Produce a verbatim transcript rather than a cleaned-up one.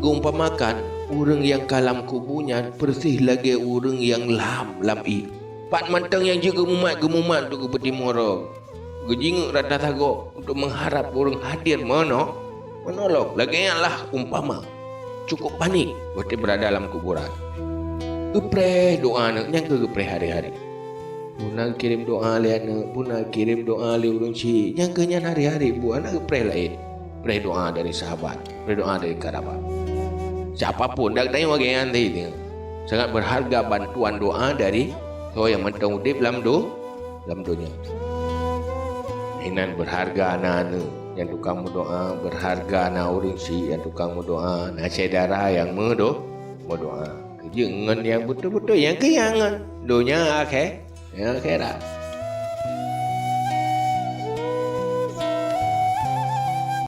Geuumpamakan, ureuëng nyang ka lam kubu nyan peureusih lagée ureuëng nyang lam, lam ié. Pat mantong nyang jeuet geumumat-geumumat untuk geupeutimoe droe, geujingeuk rata sagoe untuk mengharap ureuëng hadir meuno-, meunolong. Lagée nyan lah umpama. Cukup panik watée beurada lam kuburan. Geupreh doa aneuëk, nyang keuh geupreh hari-hari. Buna kirém doa lé aneuëk, buna kirém doa lé ureuëng syiek. Nyang keuh nyan hari-hari buet, hana geupreh laén. Preh doa dari sahabat, preh doa dari karabat. Siapa pun, dak tanyoe lagée nyan tadi, sangat berharga bantuan doa dari soe nyang mantong udeb lam do-, lam donya. Inan berharga na aneuëk nyang tukang meudoa, berharga na ureuëng syiek nyang tukang meudoa, na syedara nyang meudo-, meudoa. Keujeuet ngon nyang beutôi-beutôi, nyang keuh nyang ngon donya akhé-, nyang akhirat.